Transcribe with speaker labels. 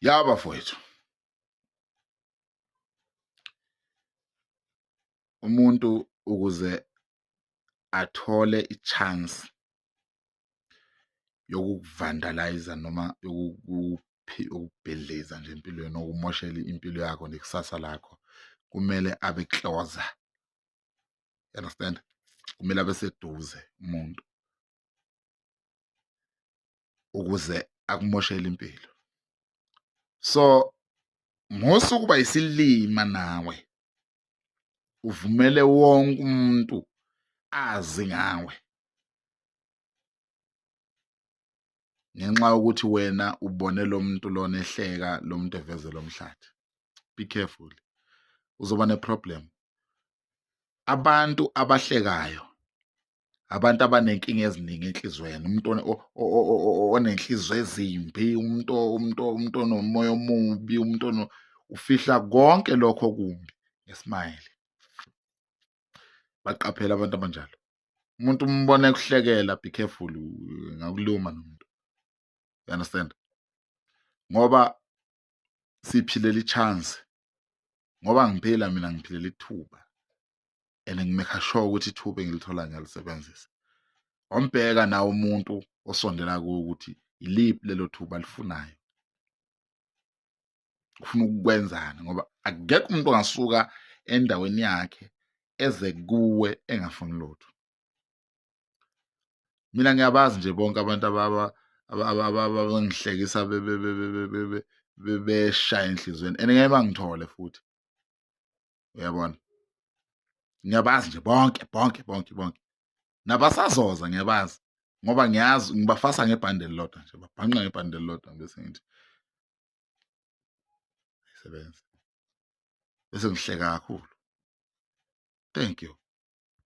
Speaker 1: Ya bafowethu, umuntu ukuze athole i-chance yokukuvandalayiza noma yokukubhidliza nje empilweni, okumoshela impilo yakho nekusasa lakho, kumele abe closer, you understand? Kumele abe seduze umuntu ukuze akumoshele impilo. So musa ukuba isilima nawe, uvumele wonke umuntu azi ngawe ngenxa yokuthi wena ubone lo muntu lona ehleka, lo muntu eveze lo mhlathi. Be careful, uzoba ne-problem. Abantu abahlekayo abantu abanenkinga eziningi enhlizweni, umuntu onenhliziyo ezimbi, umuntu onomoya omubi, umuntu ufihla konke lokho okumbi ngesmayile. Baqaphela abantu abanjalo. Umuntu umbona ekuhlekela, be careful, ngakuluma nomuntu, you understand? Ngoba siphilela i-chance, ngoba ngiphila mina ngiphilela ithuba and ngimake sure ukuthi ithuba engilithola ngiyalisebenzisa. Wambheka nawe umuntu osondela kuwe ukuthi iliphi lelo thuba alifunayo, ufuna ukukwenzani, ngoba akekho umuntu ongasuka endaweni yakhe eze kuwe engafuni lutho. Mina ngiyabazi nje bonke abantu abangihlekisa beshaya enhliziyweni and ngeke bangithole futhi, uyabona? Ngiyabazi nje bonke bonke bonke bonke, nabasazoza ngiyabazi, ngoba ngiyazi ngibafasa ngebhande elilodwa nje, babhanqa ngebhande elilodwa, bese ngithi ayisebenzi, bese ngihleka kakhulu. Thank you.